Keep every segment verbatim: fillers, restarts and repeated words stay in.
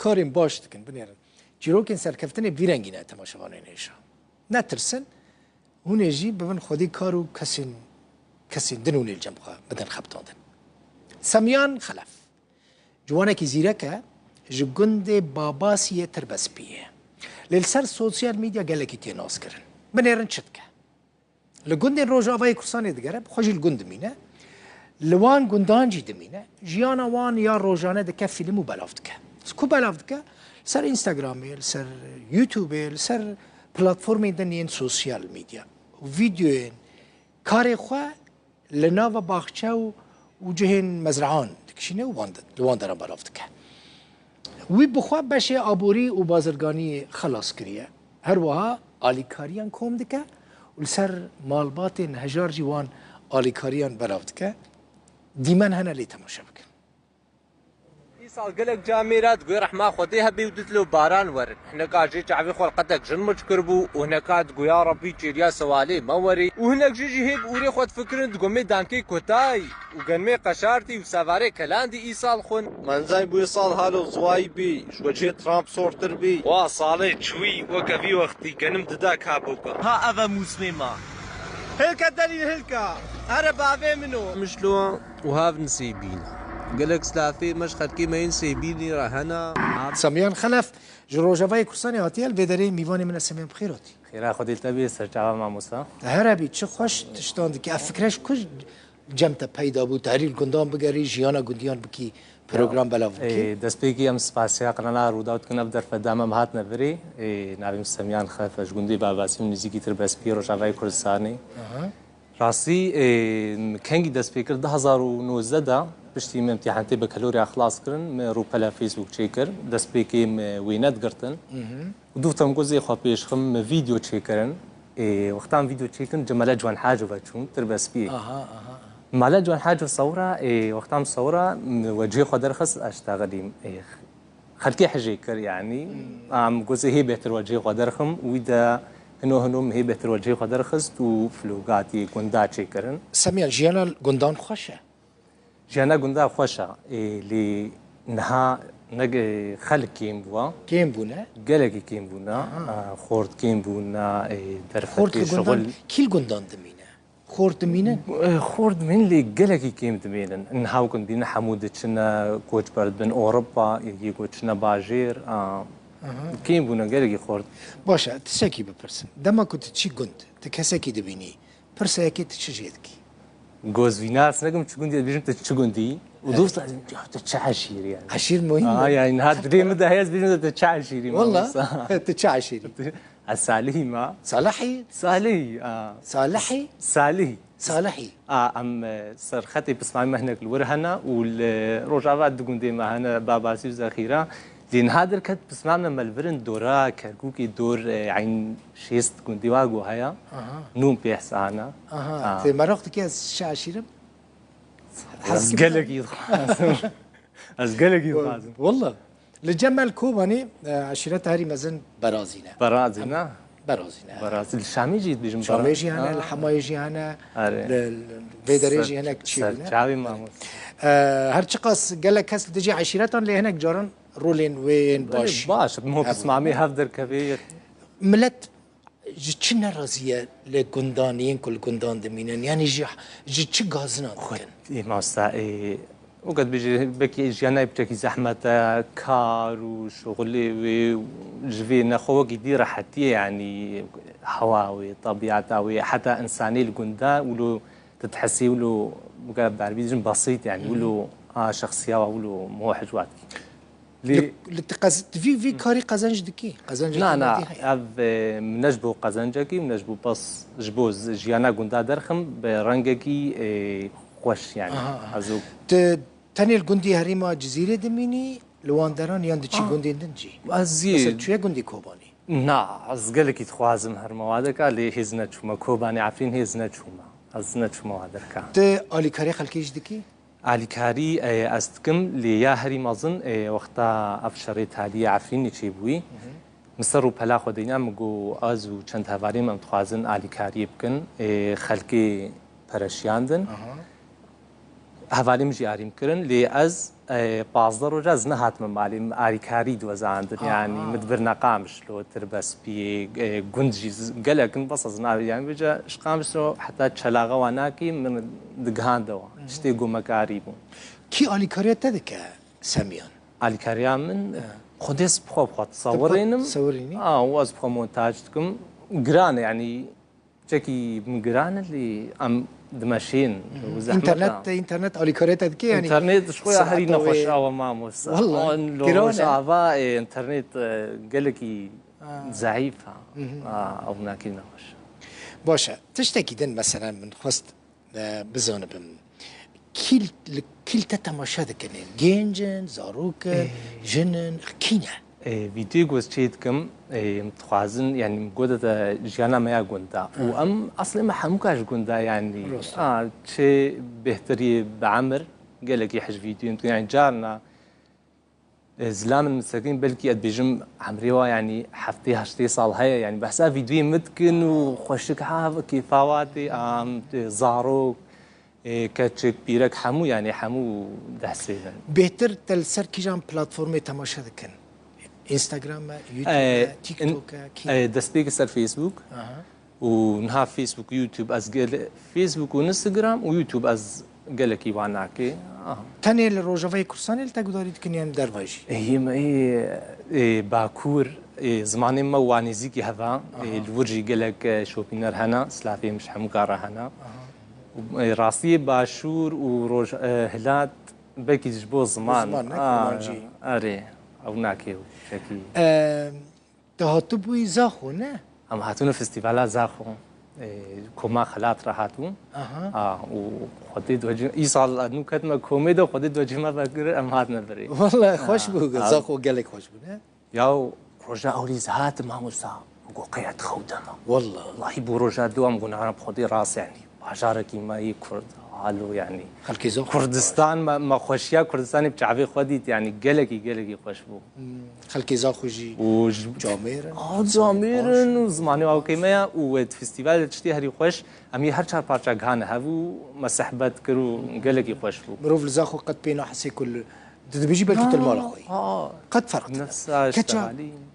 Karên baş dikin, binêrin. Çîrokên serkeftinê bi vî rengî ne temaşevanên hêja. Netirsin, hûn ê jî bibin xwedî kar û kesên, kesên din hûn ê li cem xwe bidin xebitandin. Semiyan Xelef. Ciwanekî zîrek e, ji gundê Babasiyê Tirbespiyê ye. Lê li ser sosyal medya gelekî tê naskirin. Binêrin çi dike? Li gundên Rojavayê Kurdistanê digere, bi xwe jî li gund dimîne. Li wan gundan jî dimîne. Jiyana wan ya rojane dike fîlm û belav dike. Ku belav dike? Li ser Instagramê, li ser YouTubeê, li ser platformên din yên sosyal medya. Vîdeoyên karê xwe li nava baxçe û, û cihên mezrean dikişîne û wan, li wan deran belav dike. Wî bi xwe beşê aborî û bazirganiyê xelas kiriye. Her wiha alîkariyan kom dike û li ser malbatên hejar jî wan alîkariyan belav dike. Dîmen hene lê temaşe bikin. Îsal gelek camêra diguya rehma Xwedê hebê û didlo baran werin. Hineka jê çavê xwe li qetek jin miç kiribû û hineka diguya Rebbî çêriya sewalê me werî û hinek jê jî hê bi ûrê xwe difikirin digomê dankê kotayî û genmê qeşartî û sevarê kelandî îsal xwin. Menzay bu îsal halo ziwayî bî, ji wecihê Trump sortir bî. Wa salê çûyî weke vî wextî genim dida kaboka. Ha eve mûsmê ma. Hilke delîl hilka. Here bavê min o. Mişlo û hav nisêbîn. Gelek silafê me ji xelkê me yên sêbînî re hene. Samiyan Xelef ji Rojavayê Kurdistanê hatiye, li vê derê mîvanê min e. Samiyan, bi xêr hatî. Xêra Xwedê te bê, serçava mamosta. Here bî, çi xweş tiştan dikî. Ev fikre ji ku cem te peyda bû, te herî li gundan bigerî, jiyana gundiyan bikî, program belav bikî? Ê, destpêkî em spasiya qenala Rûdaw dikin, ev derfeta me em hatine virê. Ê, navê min Semiyan Xelef e, ji gundê Babasî û nêzîkî Tirbespiyê Rojavayê Kurdistanê. Aha. Rastî, ê, min kengî dest pê kir, du hezar û nozdeh de, piştî min îmtîhanatê bekalorya xilas kirin, min rûpela Facebook çêkir, destpêkê min wêne digirtin. Mhm. Û dû tem ku zê xwe pêş xim, min vîdeo çêkirin. Ê, wextan vîdeo çêkirin, cemale Ciwan Hacova çûn, Tirbespiyê. Aha, aha, aha. Mala Ciwan Hacov sewra, ê, wextan sewra, min wecihê xwe derxist, ez ştexilîm. Ê, xelkê hijê kir, yanî. Hmm. Em gozê hê bêtir wecihê xwe derxim, wî de hino hino min hê bêtir wecihê xwe derxist û vlogatî gunda çêkirin. Semiyan, jiyana gundan xweş e? Jiyana gunda xweş e, ê, lê niha ne ge-, xelk kêm bû. Kêm bûne? Gelekî kêm bûne. Aha. Ê, xort kêm bûne, ê, derfetê. Xort li gundan, şixul kî li gundan dimîne? Xort dimînin? Ê, xort dimînin lê gelekî kêm dimînin. Niha wekî dibînin hemû diçine koçber dibin Ewropa, yê ku çine bajêr, a, aha, kêm bûne gelekî xort. Baş e, tiştekî bipirsim. Dema ku tu çî gund, tu kesekî dibînî, pirsa yekê tu çi jê dikî? Gozvîna, ez nekim çi gundî, dibêjim tu çi gundî? Û dost, ya tu çi eşîrî yani? Eşîr muhîm e. Aa, yani niha dilê min de heye, ez dibêjim tu çi eşîrî? Walla, tu çi eşîrî? Ez Salihî me. Salihî? Salihî, a. Salihî? Salihî. Salihî. A, em, e, ser xetê pismamê me hinek li wir hene û li Rojava du gundê me hene, Babasî û Zexîra. Lê niha derket pismamê me li vir in dora Kerkûkê dor, e, eyn şêst gundî wa ku heye. Aha. Nûn pê hesana. Aha. A. Tê meraq dikî ez çi eşîrim? Ez gelekî dixwazim. Ez gelekî dixwazim. Walla. Li cem me li Kobanê, e, eşîreta herî mezin Berazî ne. Berazî ne? Berazî ne. Berazî. Li Şamê jî dibêjin Şamê jî hene, ha, li Hemayê jî hene, li, li vê derê jî hinek çî bûne. Çavê mamoste. E, her çiqas gelek kes li dijî eşîretan lê hinek caran rolên wê yên baş. Baş, bi mo pismamê hev derkevê. Milet ji çi nerazî ye li gundan, yên ku li gundan dimînin? Yanî ji, ji çi gazinan dikin? Ê, mamosta, ê, weke dibêjî, belkî jiyana piçekî zehmet e, kar û şixulê wê, ji vê nexwe wekî dî rehetiyê, yanî hewa wê, tebîata wê, heta însanê li gunda wilo tu dihesî wilo, weke ber bî dijin besît, yanî wilo, a, şexsiya wa wilo mohej wa dikî. Lê li, li tu qez-, tu vî, vî karî qezenc dikî? Qezencekî na, na, madî heye? Ev, e, min ne ji bo qezencekî, min ne ji bo bes, ji bo z-, jiyana gunda derxim, bi rengekî, e, xweş, yani. Aha, aha. Ez û tu tenê li gundî herêma Cizîrê dimînî, li wan deran yan diçî gundên din jî? Ez yê. Mesela tu çûye gundî Kobanî? Na, ez gelekî dixwazim herma wa derka, lê hêz neçûme. Kobanê Efrîn hêz neçûme. Ez neçûme wa derka. Tu alîkarî xelkê jî dikî? Alîkarî, e, ez dikim, lê ya herî mezin, e, wexta ev şerê talî yê Efrînê çêbûyî, mhm, min ser rûpela xwe deyna, min got, ez û çend hevalên min em dixwazin alîkariyê bikin, e, xelkê pereşiyandin. Aha. Hevalên min jî arî min kirin, lê ez E, pazdeh roja ez nehatime malê, min alîkarî diwezandin, yanî min dibirne Qamişlo, Tirbespiyê, e, gund jî z-, gelek in, bes ez na-, yanî vêca ji Qamişlo heta Çelaxa Wanakî min digihande wan. Tiştê ku me karî bû. Kî alîkariya te dike, Semiyan? Alîkariya min, Xwedê ez bi xwe bi xwe tisewirînim. Tisewirînî? A, û ez bi xwe montaj dikim. Giran e, yanî çekî min giran e, lê em dimeşên. Hı hı. Û zehmet e. Înternet, înternet alîkariya te dike, yanî? Înternet ji xwe ya herî nexweş e, awa mamosta. Wella, giran e. Rojava, e, înternet, e, gelekî zeîf e. Hı hı. A, ew nakî nexweş e. Baş e. Tiştekî din mesela min xwest e, bizanibim. Kî li, kî li te temaşe dikin? Genc in, zarok in, jin in, kî ne? E, vîdeoyê ku ez çê dikim, e, em dixwazin, yanî min got te jiyana me ya gunda. Û em, eslê me hemûka ji gunda, yanî. Rast e. A, çê bêhtirî bi emir, gelekî hej vîdeoyên tu, yanî carna, E, zilam in misteqîm, belkî ez dibêjim emrê wa, yanî heftê heştê sal heye, yanî behsa vîdeoyê min dikin û xweşik ha, kêfa wa tê, am, e, zarok, e, keçik, pîrek, hemû, yanî hemû dehsê min. Bêhtir te li ser kîjan platformê temaşe dikin? Instagram e, YouTube e, E, TikTok e, kî? E, destpêk ser Facebook. Aha. Û niha Facebook, YouTube, ez gel-, Facebook û Instagram û YouTube ez gelekî wan nakê. Aha. Tenê li Rojavayê Kurdistanê li te gudarî dikin yan derve jî? Ê, me ê, ê, Bakur, ê, zimanê me wan nêzîkî heva, ê, li wir jî gelek, e, şopîner hene, silavê min ji hemû kara hene. Aha. Û, ê, rastiyê Başûr û Roj-, e, Hilat belkî ji bo ziman. Ziman, ne kurmancî. Erê, ew nakê û çekî. E, Tu hatibûyî Zaxo, ne? Em hatûne festîvala Zaxo. E, koma Xelat re hatûn. Aha. A, û Xwedê dwecî, îsal nû ketime komê de Xwedê dwecî me vekir, em hatine virê. Wele xweş bû, Zaxo gelek xweş bû, ne? Yaw, roja ewlî ez hatim, mamosta, û got qey ez dixew dema. Wele. Wellahî bû roja dewam, got nara bi Xwedê rast, yanî. Bajarekî me yê Kurd, alo, yanî. Xelkê Zaxo. Kurdistan, me, me xweşiya Kurdistanê bi çavê xwe dît, yanî gelekî, gelekî xweş bû. Hmm, xelkê Zaxo jî camêr in. A, camêr in û zimanê ewkê me ya û wê festîval tiştê herî xweş. Em yê her çar parça gihane hev û me sehbet kir û gelekî xweş bû. Mirov li Zaxo qet pê nahesê ku li, tu dibêjî belkî tu li mala xwe yî. Qet ferq dike. Nefsa keça,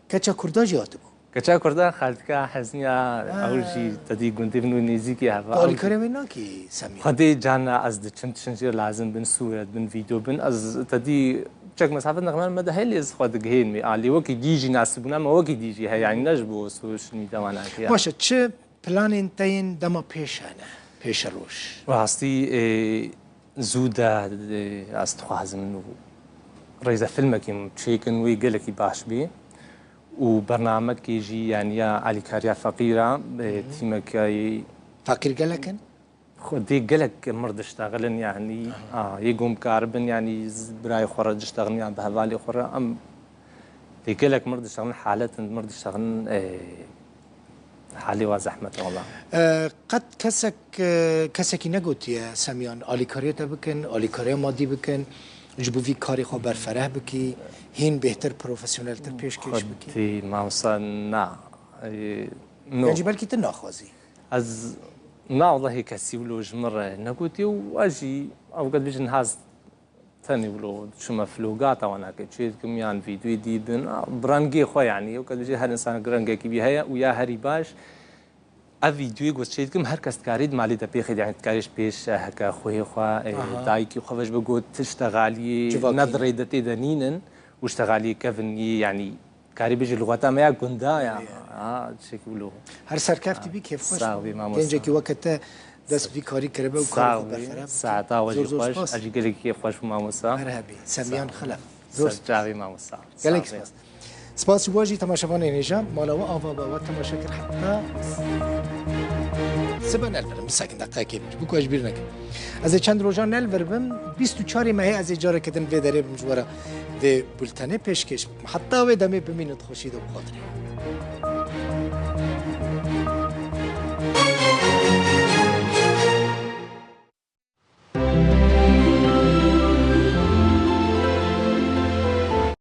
keça Kurda jî hatibû. Keça Kurda, xaltika Hezniya, ew jî tedî gundê min û nêzîkî heva. Tu alîkariya wê nakî, Semî? Xwedê carna ez diçim, tiştin jê lazim bin, sûret bin, vîdeo bin. Ez tedî çek mesafet nexmen me de heye, lê ez xwe digihênim. A, lê wekî dî jî nasibûna me wekî dî jî heye, yanî ne ji bo social media wan nakê. Baş e, çi planên te yên dema pêş hene, pêşeroj? Rastî, ê, zû de, ê, ez dixwazim û rêzefilmekî min çêkin wê gelekî baş bê. Û bernamekê jî, yanî ya alîkariya feqîra, e, tîmekî. Feqîr gelek in? Xwedê gelek mir diştexilin, yanî, a, yê gom karibin, yanî z-, birayê xwe re diştexilin, yan bi hevalê xwe re, em dê gelek mir diştexilin, haletin mir diştexilin, e, halê wa zehmet e, wela. E, qet kesek, e, kesekî negotiye, Semîyan, alîkariya te bikin, alîkariya madî bikin, ji bo vî karê xwe berfereh bikî, hîn bêhtir, profesyoneltir pêşkêş bikî? Xwedê, mamosta, na. Ê, no. Yan jî belkî tu naxwazî? Ez, na, wellahî kesî wilo ji min re negotiye û ez jî, ew qet bijin, haz tenê wilo çime vlogata wan nake çê dikim yan vîdeoyê dî bin, a, bi rengê xwe, yanî, ew qet bijin her însan rengekî wî heye û ya herî baş. Ev vîdeoyê ku ez çê dikim, her kes dikarî di malê de pêxê de, yanî dikarî ji pêş, e, heke xwehê xwe, e, dayikî xwe ve ji bo ku tiştexaliyê ne di rêdetê de nînin û tiştexaliyê kevin yê, yanî dikarî bêjî luxeta me ya gunda ya. Ha, tiştekî wilo. Her serkeftî bî, kêfxweş. Sax bî, mamosta. Gencekî weke te dest vî karî kiribe û karê xwe berfereh bike. Saeta we jî xweş. Ez jî gelekî kêfxweş bûm, mamosta. Merhebî. Semîyan Xelef. Ser çavê, mamosta. Gelek spas. Spas ji we jî, temaşevanên hêja. Mala we ava be, we temaşe kir heta sibe nelvirin. Bisekin, deqeyekê min ji bo ku ez ji bîr nekim. Ez ê çend rojan nelvir bim. Bîst û çarê mehê ez ê careke din vê derê bim ji we re vê bultenê pêşkêş bikim. Heta wê demê bimînin di xweşî de û bi Xwedê re.